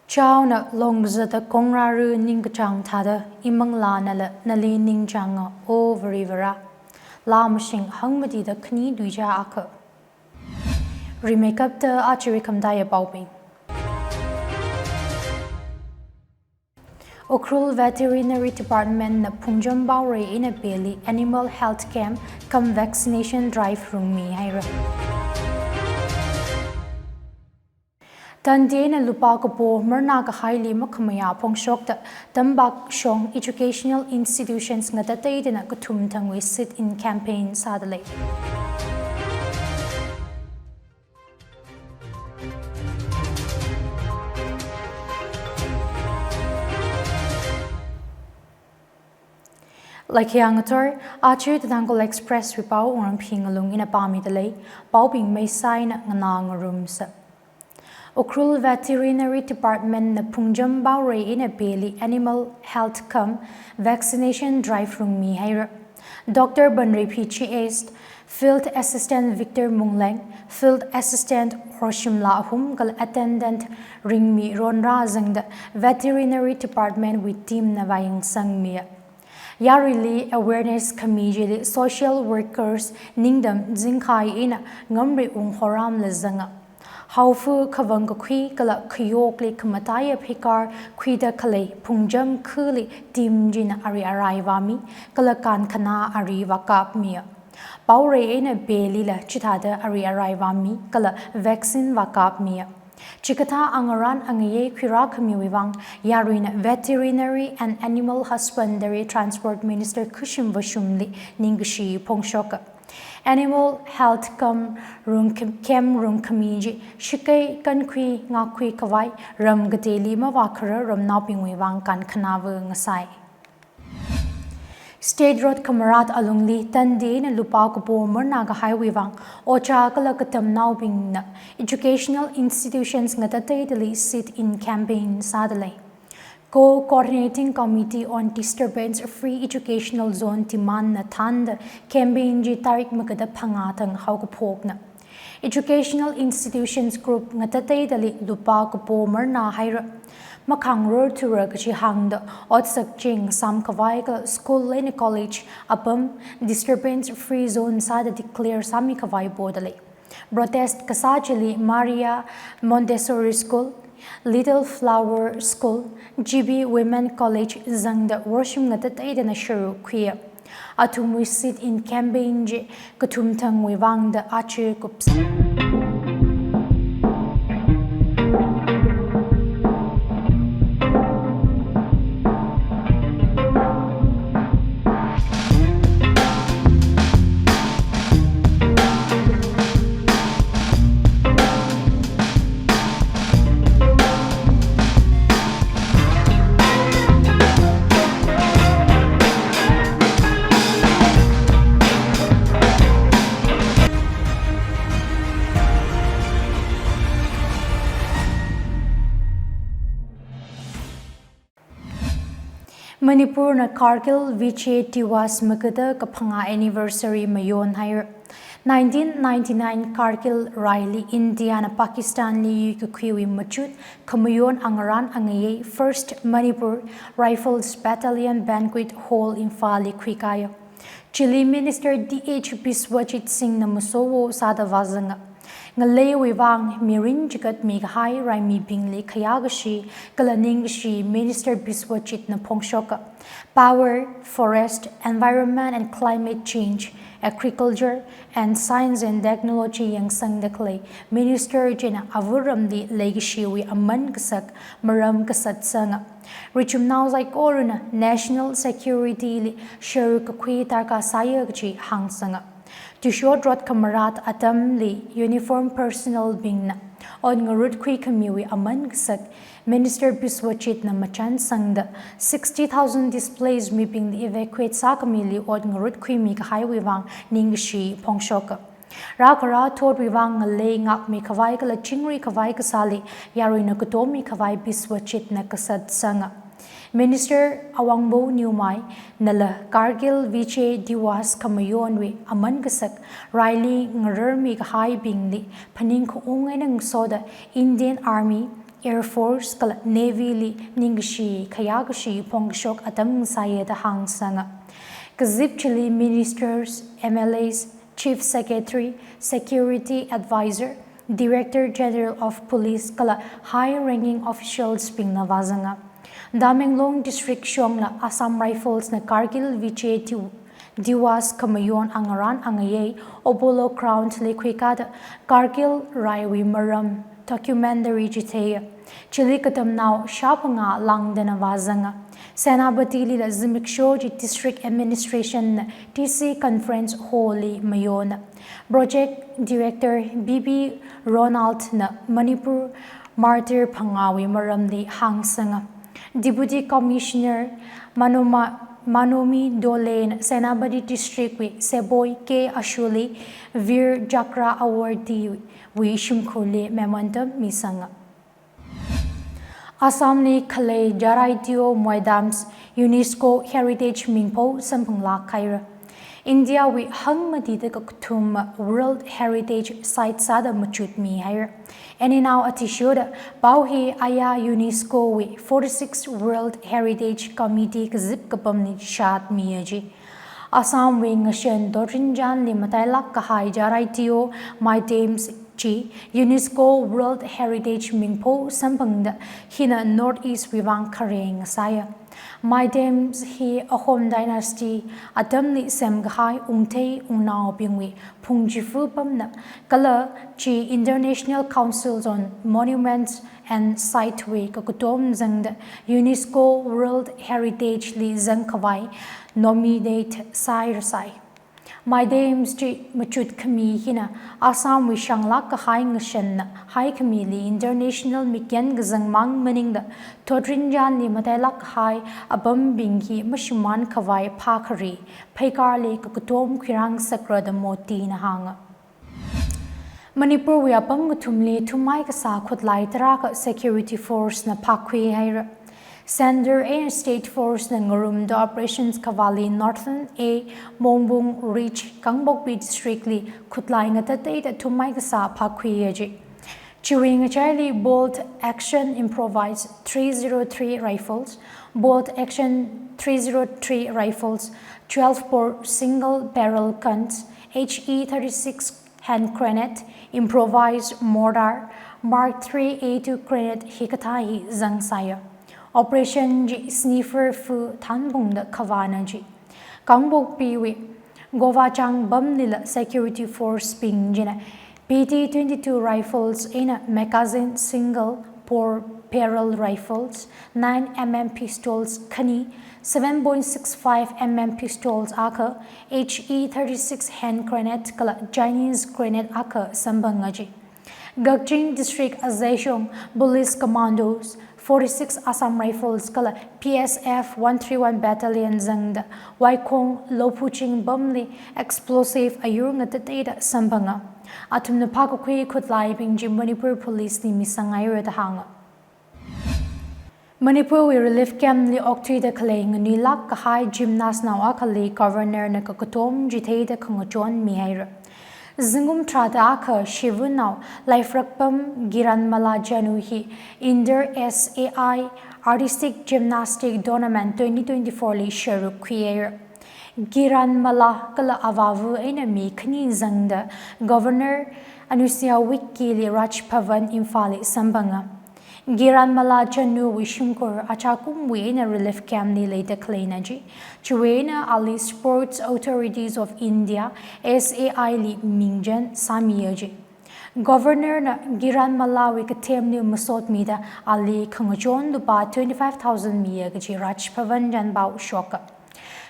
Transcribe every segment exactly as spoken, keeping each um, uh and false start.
Chaona longzada kongrāra ningkachāng thāda, imanglānala nali ningchānga, O Varivara. Laa mashing hangmatida khani tuija akha. Rimeikapta aja khamtaiya paobing. Ukhrul Veterinary Department na Phungjam Paorei eina Beli Animal Health Camp cum Vaccination Drive rungmihaira. Tandi eina lupā kapo marnā kahaili makhamayā phongshokta Tambak Shong Educational Institutions ngatateidana kathumthangwui sit-in campaign sādalei. Laikhia ngathor, aja The Tangkhul Express wui pao Wungrangphi Ngalung ina pāmidalei, paobing meisaina nganā ngarumsa. Ukhrul Veterinary Department na Phungjam Paorei eina Beli Animal Health cum Vaccination Drive rungmihaira. Doctor Banreiphi Chi East, Field Assistant Victor Mungleng, Field Assistant Horshimla Ahum kala Attendant Ringmi Ronra zangda Veterinary Department wui team na vāyangsangmiya. Yaruili awareness khami chili social workers Ningdam Zingkhai eina Ngamriung Horamla zanga. Haofa khavang kakhui kala khayokli khamataiya pheikar khuida khalei Phungjam khali team china ari arai vāmi, kala kankhanā ari vākapmiya. Paorei eina Belila chithāda ari arai vāmi, kala vaccine vākapmiya. Chikathā angarān angayei khuirākhamiwui vang, yaruina Veterinary and Animal Husbandry Transport Minister Khashim Vashumli ningkashi phongshoka. Animal health camp rung, camp rungkhami chi shakei kankhui ngakhui khavai, ram kateili mavākharar ramnaobingwui vang kankhanāva ngasai. State Road Khamarat alungli Tandi eina lupā kapo marnā kahaiwui vang, ojā kala katamnaobingna educational institutions ngatateidali sit-in campaign sādalei. Co-Coordinating Committee on Disturbance Free Educational Zone demand na thānda campaign chi tarik magada phangā thang haokaphokna. Educational institutions group ngatateidali lupā kapo marnā haira. Makhangrorthura kachi hāngda otsak ching samkhavai kala school eina college apam disturbance free zone sāda declare sāmikhavai podalei. Protest kasā chili Maria Montessori School, Little Flower School, G B Women College zangda worshim ngatateidana sharuk khuiya. Athumwui sit-in campaign chi kathumthangwui vangda aja kupsa. Manipurna Kargil Vijay Diwas magada kaphangā anniversary mayonhaira. Nineteen ninety-nine Kargil raili Indiana Pakistanli yuikakhuiwui machut khamayon angarān angayei First Manipur Rifles Battalion Banquet Hall Imphalli khuikāya. Chili Minister D H Biswajit Singhna masowo sāda vāzanga. Ngaleiwui vang mirin chigatmi kahai raimibingli khayākashi kala ningkashi Minister Biswajitna phongshoka. Power, Forest, Environment and Climate Change, Agriculture and Science and Technology yangsangda khalei Minister china avāramli leikashiwui aman kasak maram kasat sanga. Richumnao saikorana national security li sharuk kakhui darkar sāya kachi hāngsanga. Tushot Road Khamarat atamli uniform personnel bingna ot ngarutkhui khamiwui aman kasak Minister Biswajitna machan sangda sixty thousand displaced mibingli evacuate sākhamili ot ngarutkhuimi kahaiwui vang ningkashi phongshoka. Rākhara thotwui vang ngalei ngākmi khavai kala chingri khavai kasāli yaruina katomi khavai Biswajitna kasat sanga. Minister Awangbow Newmai nala Kargil Vijay Diwas khamayonwui aman kasak raili ngararmi kahaibingli phaning khaung eina ngasoda Indian Army, Air Force kala Navy li ningkashi khayākashi phongkashok atam sāya da hāngsanga. Kazip chili ministers, M L As, Chief Secretary, Security Advisor, Director General of Police kala high ranking officials bingna vāzanga. Tamenglong District shongla Assam Rifles na Kargil Vijay Diw- Diwas khamayon angarān angayei Obolo Ground li khuikada Kargil raiwui maram documentary chitheiya. Chili katamnao shāphangā langdana vāzanga. Senapati lila zimiksho chi District Administration na D C Conference Hall li mayona. Project Director B B Ronald na Manipur Martyr phangāwui maramli hāngsanga. Deputy Commissioner Manoma- Manomi Dole na Senapati District wui Seboi K Ashuli Veer Chakra Awardee wui shimkhurli memento misanga. Assam li khalei Jarai Tio Moai Dams UNESCO Heritage mingpho samphanglāk haira. India wui hangmatida kakathuma World Heritage Site sāda machut mihaira. Eninao athishurda pao hi aya UNESCO wui forty-six World Heritage Committee kazip kapamli shat miya ji. Assam wui ngashan Dotrinjan li matailāk kahai Jarai Tio Moai Dams chi UNESCO World Heritage mingpho samphangda hina North East wui vang khareng sāya. Moai Dams hi Ahom Dynasty atamli semkahai ungthei ungnaobingwui phungchifu pamna kala chi International Council on Monuments and Site wui kakatom zangda UNESCO World Heritage li zangkhavai nominate sāhairasai. Moai Dams chi machut khami hina Assam wui shanglāk kahai ngashanna haikhamili international mikyan kazang mang maningda Dotrinjan li matailāk kahai apambing hi mashimān khavai phākhari pheikarli kakatom khuirāng sakra da Modi na hānga. Manipur wui apam kathumli thummai kasā khutlai tarākha Security Force na phākhui haira. Centre eina State Force na ngarumda operations kavāli Northern A Mongbung Ridge Kangpokpi District li khutlai ngatateida thummai kasā phākhuiya ji. Chiwui ngachaili Bolt Action Improvised three zero three Rifles, Bolt Action three zero three Rifles, twelve bore single barrel guns, H E thirty-six hand grenade, improvised mortar, Mark three A two grenade hikathā hi zangsāya. Operation chi sniffer fu thanbungda kavāna ji. Kangpokpiwui Govachang pamlila Security Force bing china P T twenty-two rifles eina magazine single bore barrel rifles, nine M M pistols khani, seven point six five M M pistols akha, H E thirty-six hand grenade kala Chinese grenade akha samphanga ji. Kakching District Azaishong Police Commandos, forty-six Assam Rifles kala P S F one three one Battalion zangda Waikhong Lophuching pamli explosive ayur ngatateida samphanga. Athumna phākakhui khutlaibing chi Manipur Police li misanghaira da hānga. Manipur wui relief camp li okthuida khalei nganuilāk kahai gymnast nao akhali Governor na kakatom chitheida khangachon mihaira. Zingkum tharāda akha Shivun nao Laifrakpam Kiranmala Chanu hi Inter S A I Artistic Gymnastic Tournament twenty twenty-four li sharuk khuihaira. Kiranmala kala avāva eina mi khani zangda Governor Anusuiya Uikey li Raj Bhavan Imphal li samphanga. Kiranmala Chanu wui shimkhur achakumwui eina relief camp li leida khaleina ji. Chiwui eina ali Sports Authorities of India, S A I li mingchan sāmiya ji. Governor na Kiranmala wui kathemli masotmida ali khangachon lupā twenty-five thousand miya kaji Raj Bhavan chān pao shoka.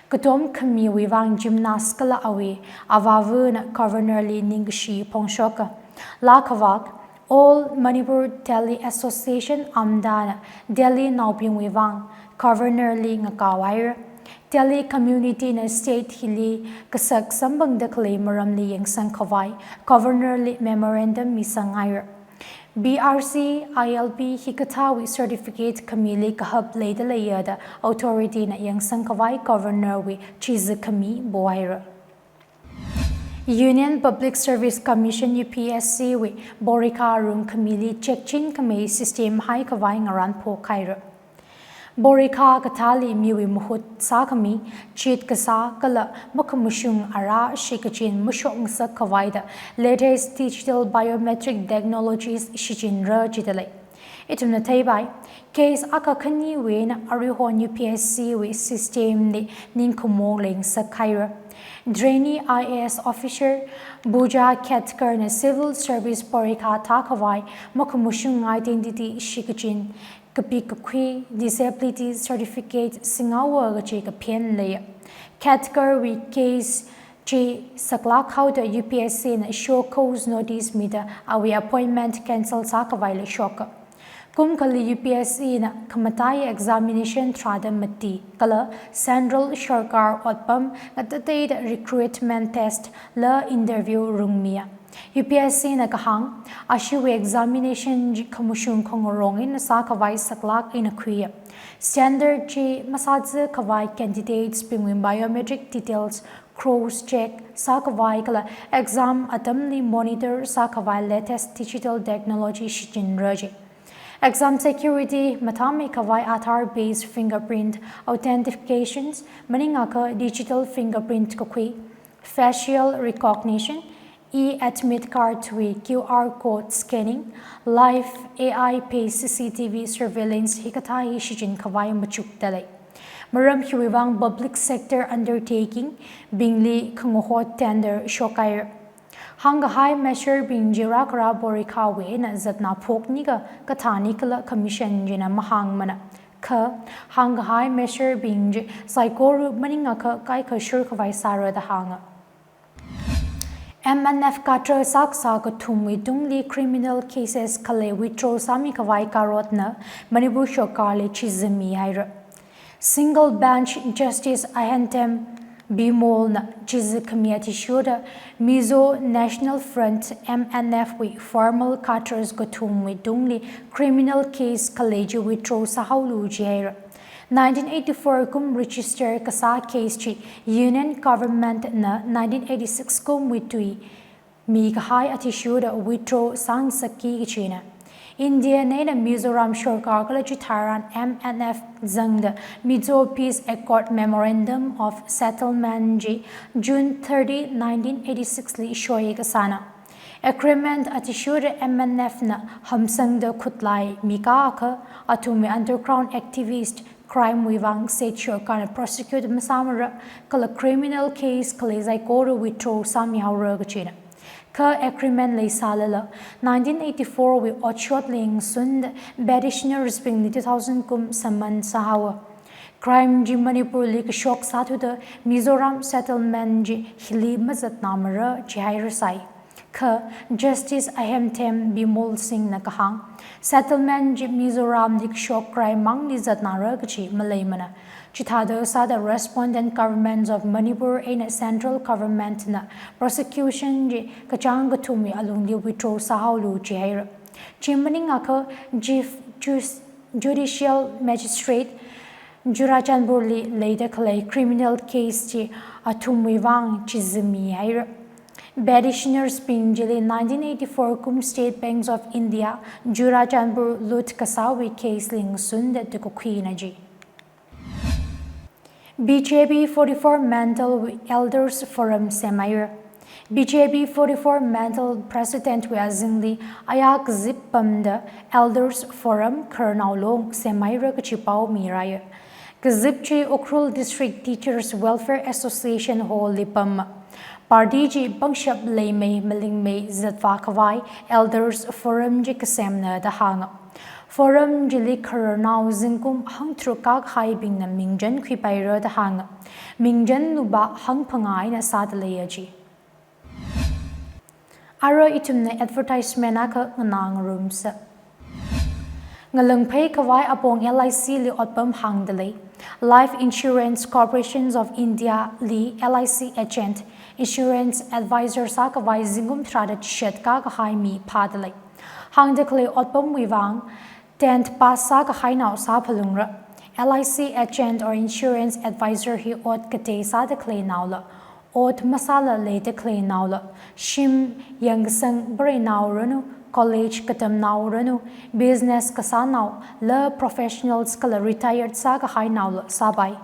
Katom khamiwui vang gymnast kala awui avāvana Governor li ningkashi phongshoka. Laa khavak, All Manipur Delhi Association, AMDA na Delhi naobingwui vang Governor li ngakaohaira. Delhi community na state hili kasak samphangda khalei maramli yangsang khavai Governor li memorandum misanghaira. B R C, I L P hikathāwui certificate khamili kahap leida leiya da authority na yangsang khavai Governor wui chiza khami pohaira. Union Public Service Commission, U P S C wui porikha rungkhamili chekchin khamei system haikhavai ngarān phokhaira. Porikha kathāli miwui mahut sākhami, chit kasā kala makhamashung ara shikachin mashokngasak khavaida latest digital biometric technologies shichinra jidalei. Ithumna theipai, case akha khaniwui eina aruihon U P S C wui system li ningkhumong leingasak haira. Trainee I A S officer Pooja Khetkar na civil service porikha thākhavai makhamashung identity shikachin, kapi kakhui, disability certificate singawa kachi kaphen leiya. Khetkar wui case chi saklak haoda U P S C na show cause notice mida awui appointment cancel sākhavaila shoka. Kum akhali U P S C na khamatai examination tharāda mati kala Central Sarkar otpam ngatateida recruitment test la interview rungmiya. U P S C na kahāng, ashiwui examination chi khamashung khangarong eina sākhavai saklak eina khuiya. Standard chi masāzakhavai candidates bingwui biometric details cross check sākhavai kala exam atamli monitor sākhavai latest digital technology shichinra ji. Exam security mathāmeikhavai Aadhaar based fingerprint authentications, maningakha digital fingerprint kakhui, facial recognition, e-admit card wui Q R code scanning, live A I based C C T V surveillance hikathā hi shichinkhavai machukdalei. Maram hiwui vang public sector undertaking bingli khangahot tender shokhaira. Hāngkahai measure bing chi rākhara porikhawui eina zatna phoknika kathānikhala commission china mahāngmana. Kha hāngkahai measure bing chi saikora maningakha kaikhashur khavai sāra da hānga. M N F cadre sākasā kathumwui tungli criminal cases khalei withdraw sāmikhavai karotna Manipur sorkarli chizami haira. Single bench Justice Ahentem Bimol na chizi khami athishurda Mizo National Front, M N F wui formal cadres kathumwui tungli criminal case khalei chi withdraw sāhaolu jihaira. Nineteen eighty-four kum register kasā case chi Union Government na nineteen eighty-six kumwui tui mikahai athishurda withdraw sāngasakki kachina. India na eina Mizoram sorkar kala chitharan M N F zangda Mizo Peace Accord Memorandum of Settlement chi June thirty, nineteen eighty-six li shoi kasāna. Agreement athishurda M N F na hamsangda khutlai mikakha athumwui underground activist crime wui vang state sorkarna prosecute masāmara kala criminal case khalei saikora withdraw sāmihaora kachina. Kha agreement leisālala, nineteen eighty-four wui otshot lingsun petitioners bingli two thousand kum summon sāhaowa. Crime chi Manipurli kashok sāthuda Mizoram settlement chi hili mazatnamara jihairasai. Kha Justice Ahentem Bimol Singh na kahāng, settlement chi Mizoramli kashok crime mangli zatnara kachi maleimana. Chithāda sāda respondent governments of Manipur eina central government na prosecution chi kachāng kathumwui alungli withdraw sāhaolu jihaira. Chi maningakha Chief Jus-, Judicial Magistrate Churachandpurli leida khalei criminal case chi athumwui vang chizami haira. Petitioners bing chili nineteen eighty-four kum State Banks of India Churachandpur loot kasāwui case lingsun da tukakhuina ji. B J P forty-four Mandal wui Elders Forum semhaira. B J P forty-four Mandal President wui azingli aya kazip pamda Elders Forum khararnao long semhaira kachi pao mirāya. Kazip chi Ukhrul District Teachers Welfare Association Hall li pama. Party chi pangshap leimei malingmei zatvā khavai Elders Forum chi kasemna da hānga. Forum chili khararnao zingkum hangtharuk kākahaibingna mingchan khuipaira da hānga. Mingchan lupā hangphangā eina sāda leiya ji. Ara ithumna advertisement akha nganā ngarumsa. Ngalāngphei khavai apong L I C li otpam hāngda lei. Life Insurance Corporations of India li L I C agent, insurance advisor sākhavai zingkum tharāda chishat kākahai mi phāda lei. Hāngda khalei otpamwui vang, tenth pass sākahainao sāphalungra. L I C agent or insurance advisor hi ot katei sāda khaleinaola, Ot masāla leida khaleinaola, shim, yangkasang bareinao ranu, college katamnao ranu, business kasānao, la professionals kala retired sākahainaola sāpai.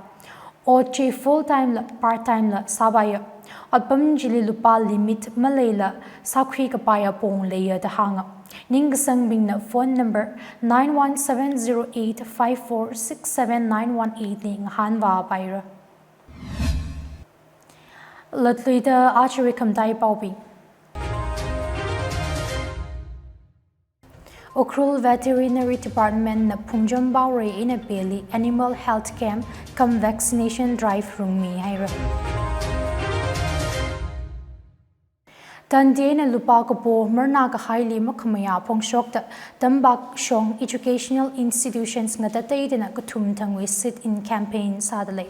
Ot chi full time la part time la sāpaiya. Otpam chili lupā limit maleila sākhui kapai apong leiya da hānga. Ningkasangbingna phone number nine one seven zero eight five four six seven nine one eight li ngahānvāpaira. Latluida ajawui khamataiya paobing. Ukhrul Veterinary Department na Phungcham Paorei eina peli animal health camp cum vaccination drive rungmihaira. Tandi eina lupā kapo marna kahaili makhamayā phongshokta Tambak Shong Educational Institutions ngatateidana kathum thangwui sit-in campaign sādalei.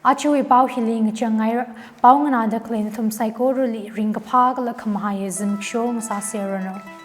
Ajawui pao hili ngachang ngaira. Pao nganāda khalei nathum saikorali ringkaphā kala khamahaiya zimiksho ngasāseranu.